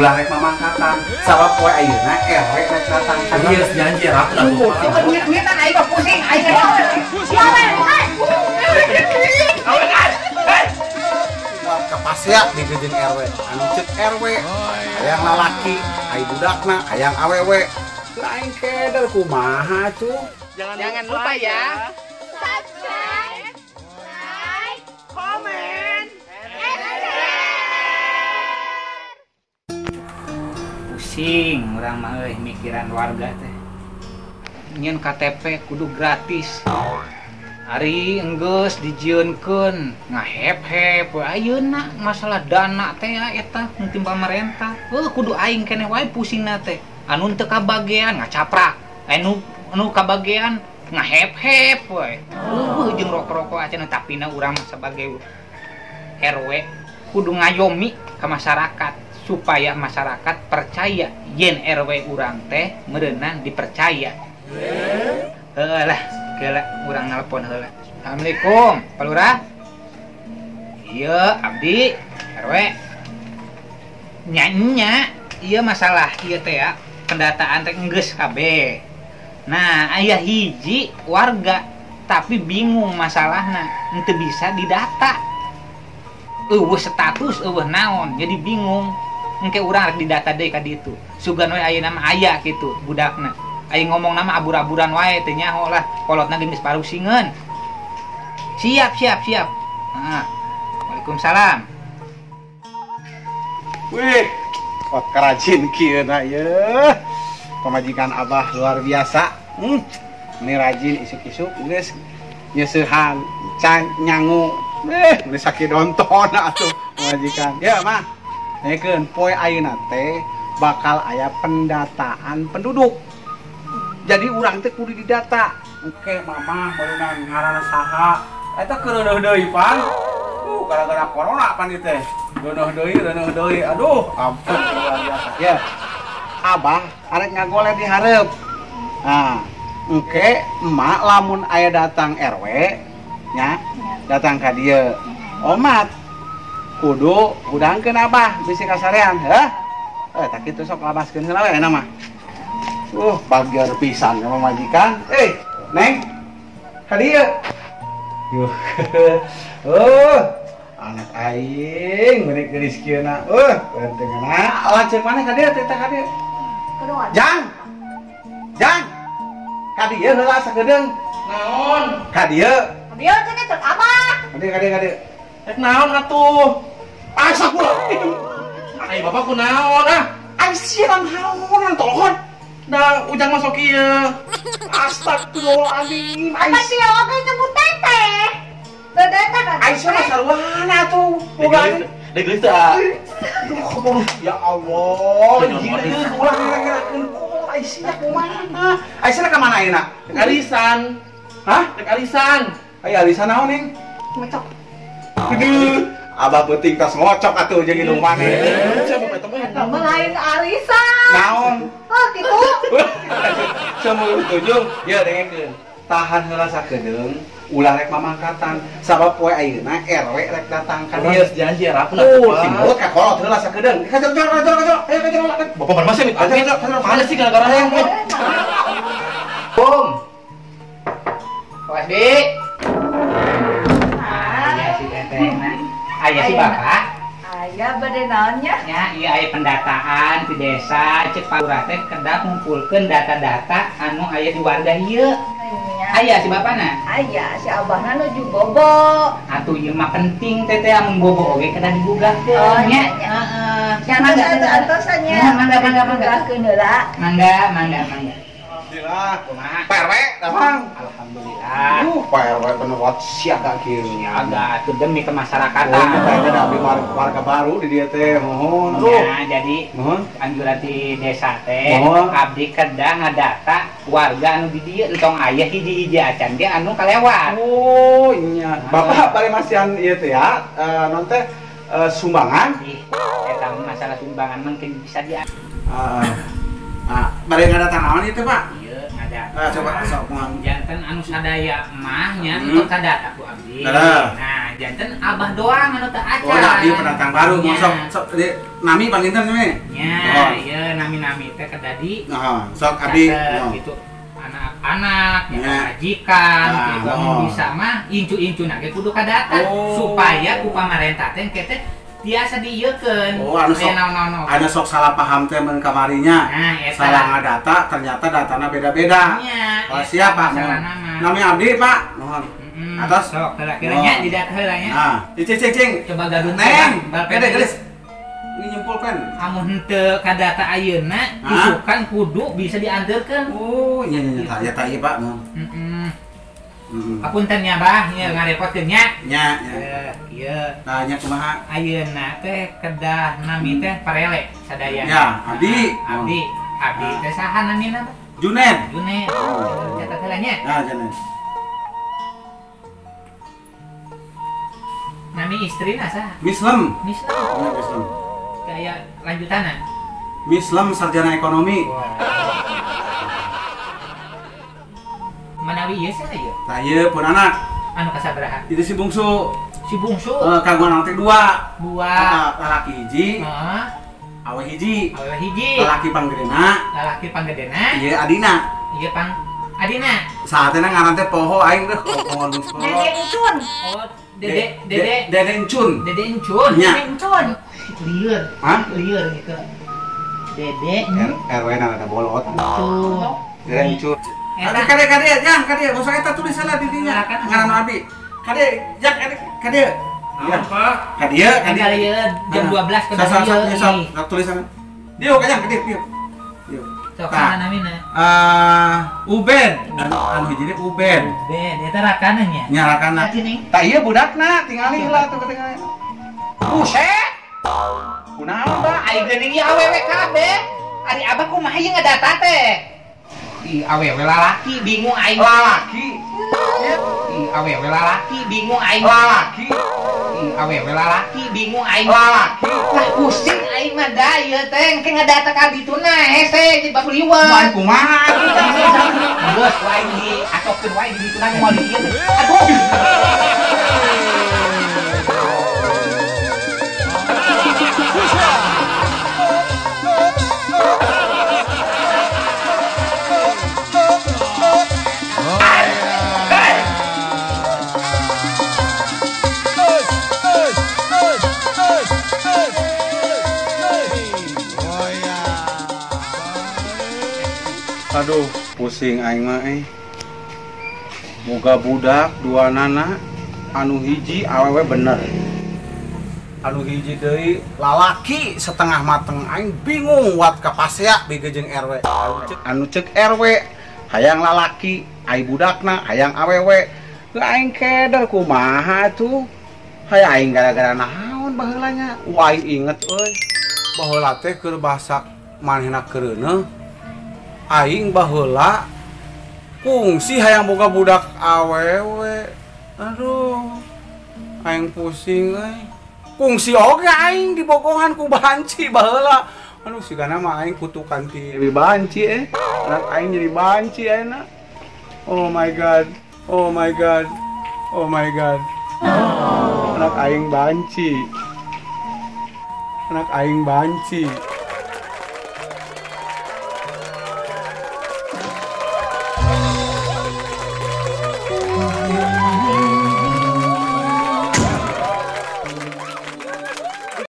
Ulah rek mamangkatan sabab poe ayeuna RW rek datang ka dieu. Janji aku atuh. Duit-duitan aing mah pusing aing. Kapasea digejeun RW. Anu ceuk RW hayang lalaki, ai budakna hayang awewe. Lain keder kumaha tuh. Jangan lupa ya. Subscribe, like, comment, and share. Pusing urang mah euy mikiran warga teh. Nyeun KTP kudu gratis. Ari enggeus dijieunkeun ngahep-hep we ayeuna masalah dana teh ya eta nu ti pamarentah. Heuh kudu aing keneh wae pusingna teh. Anu teu kabagean ngacaprak, anu anu kabagean ngahep-hep we. Heuh jeung rokok-rokok acan tapina urang sebagai RW kudu ngayomi ka masyarakat supaya masyarakat percaya yen RW urang teh meureunna dipercaya. Heuh lah, geula urang nelpon heula. Assalamualaikum, Pak Lurah. Iya, abdi RW. Nya ieu masalah ieu teh ya, pendataan teh enggeus kabeh. Nah, aya hiji warga tapi bingung masalahna, henteu bisa didata. Eueuh status, eueuh naon, jadi bingung. Engke urang rek didata deui ka ditu. Sugan we ayeuna mah aya kitu budakna. Aing ngomong nama abur-aburan wae teu nyaho lah, kolotna geus parusingeun. Siap, siap, siap. Heeh. Waalaikumsalam. Wih, pot karajin kieu na ieu. Pamajikan abah luar biasa. Ini rajin isuk-isuk geus nyeusehan, can nyangu. Geus sakidonton atuh pamajikan. Ya mah. Nyekeun poe ayeuna teh bakal aya pendataan penduduk. Jadi urang teh kudu didata. Oke, mama barunan ngaranna saha? Eta keureuh deui pan. Gara-gara corona pan ieu teh. Reuneuh deui, Aduh, ampun luar biasa. Ya. Abah arek ngagoleh di hareup. Nah, engke emak lamun aya datang RW nya, datang ka dieu. Omat kudu hudangkeun abah bisi kasarean, heuh. Tak kitu sok labaskeun heula we enak mah. Bagian pisan sama majikan. Neng. Ka dieu. Yuh. Anak aing meuni geulis kieu na. Pentingna. Lanceuk maneh ka dieu teh ka dieu. Jang. Jang. Ka dieu heula sakedeung. Naon? Ka dieu. Ka dieu cenah ceuk abah. Ka dieu ka dieu ka dieu. Rek naon atuh? Asa kula. Ai bapak ku naon ah? Ai siang haonan tolon. Nah, ujang masuk ieu. Astagfirullahaladzim. Apa sih oge nyebut teteh? Teteh kan. Aisyah mah sarwana tuh. Boga degelis teh. Aduh, ya Allah. Ieu ulah ngera-ngerakeun kolot Aisyah kumaha? Aisyah ka mana ayeuna? Rek arisan. Hah? Rek arisan. Ai arisan naon, Neng? Ngocok. Aduh, abah peuting tas ngocok atuh jeung indung maneh. Eta mah lain arisan. Naon? Oh, kitu. Semua tujung, ya dengekeun. Tahan heula sakedeung, ulah rek mamangkatan sabab poe ayeuna RW rek datang ka dieu. Janji aku si mulut ka kolot heula sakedeung. Ka jero jero jero. Ayo ka jero. Bapak masih amit. Mana sih gara-gara yang Bum. Wasdi. Aya si tetehna. Aya si bapak. Aya bade naonnya? Nya, ieu aya pendataan di desa ceuk Pak Lurah teh kedah ngumpulkeun data-data anu aya di warga ieu. Aya si bapana? Aya, si abahna nuju bobo. Atuh ieu mah penting teh teh amun bobo oge kedah digugahkeun. Oh nya. Heeh. Mangga antosan nya. Mangga mangga mangga. Gugahkeun heula. Mangga mangga mangga. Alhamdulillah. Kumaha? Pak RW, damang. Alhamdulillah. Pak RW bener wat siaga kieu. Siaga atuh demi kemasyarakatan. Oh, Pak RW abdi warga baru di dieu teh, mohon. Ya, jadi mohon anjuran di desa teh abdi kedah ngadata warga anu di dieu entong aya hiji-hiji acan ge anu kalewat. Oh, iya. Bapak bari masihan ieu teh ya, non teh sumbangan. Ih, eta masalah sumbangan mungkin bisa di bari ngadata naon ieu teh, Pak? Ieu ngadata. Coba sok janten anu sadaya mah nya entong kadata ku abdi. Nah, Nah, janten abah doang anu teu acan. Oh, da ieu pendatang baru mau sok sok nami panginten we. Nya, ieu nami-nami teh kedadi. Heeh, sok abdi gitu. Anak-anak, ya, majikan, gitu mun bisa mah incu-incuna ge kudu kadata supaya ku pamarentah teh engke teh tiasa diieukeun. Oh, anu sok anu sok salah paham teh mun kamarinya. Nah, eta. Salah ngadata, ternyata datana beda-beda. Nya. Oh, siap, Pak. Nami abdi, Pak. Nuhun. Atas sok kira-kira nya didata heula nya. Nah, cing cing. Coba gadun Neng, kade geus. Ini nyempul pen. Amun henteu kadata ayeuna, isukan kudu bisa dianterkeun. Oh, nya nya nya tah ieu, Pak. Heeh. Apunten nya, Bah, nya ngarepotkeun nya. Nya, nya. Ieu. Tah nya kumaha? Ayeuna teh kedah nami teh parele sadaya. Ya, abdi. Abdi. Abdi teh saha namina, Bah? Junet. Junet. Catat heula nya. Nah, Junet. Nami istrina saha? Mislem. Mislem. Ya, Mislem. Kayak lanjutanna. Mislem sarjana ekonomi. Manawi ieu saha ieu? Tah ieu pun anak. Anu kasabaraha? Itu si bungsu. Si bungsu. Kagungan anak teh dua. Dua. Lalaki hiji. Heeh. Awe hiji. Awe hiji. Lalaki panggedena. Lalaki panggedena. Ieu adina. Ieu pang adina. Saatna ngaran teh poho aing deh poho bungsu. Dede Encun. Oh, Dede Dede Dede Encun. Dede Encun. Nya. Dede Encun. Lieur. Hah? Lieur gitu. Dede RW na ada bolot. Encun. Dede Encun. Kade kade jang kade bosok eta tulis heula di dinya. Ngaran abdi. Kade jang kade kade. Naon, Pak? Kadieu kadieu jam 12 ke dieu. Sok tulisan. Dieu kajang kadieu dieu. Dieu. Sok namina. Ubed. Anu hiji teh Ubed. Ubed eta rakana nya. Nya rakana. Tah ieu budakna tingali heula tuh ketingali. Buset. Kunaon, Pak? Ari geuning ieu awewe kabeh. Ari abah kumaha ieu ngadata teh? Ih, awewe lalaki bingung aing. Lalaki. Ih, awewe lalaki bingung aing. Lalaki. Ih, awewe lalaki bingung aing. Lalaki. Lah pusing aing mah da ieu teh engke ngadata ka dituna hese di bakuliwat. Mah kumaha atuh? Geus wae di atokeun wae di dituna moal di ieu. Aduh. Aduh, pusing aing mah euy. Boga budak dua nana, anu hiji awewe bener. Anu hiji deui lalaki setengah mateng aing bingung wat kapasea bege jeung RW. Anu ceuk RW hayang lalaki, ai budakna hayang awewe. Heuh aing keder kumaha atuh? Hayang aing gara-gara naon baheula nya? Wah aing inget euy. Baheula teh keur basa manehna keureuneuh. Aing baheula kungsi hayang boga budak awewe. Aduh, aing pusing euy. Kungsi oge aing dibogohan ku banci baheula. Aduh, sigana mah aing kutukan ti banci eh. Anak aing jadi banci ayeuna. Oh my god. Oh my god. Oh my god. Anak aing banci. Anak aing banci.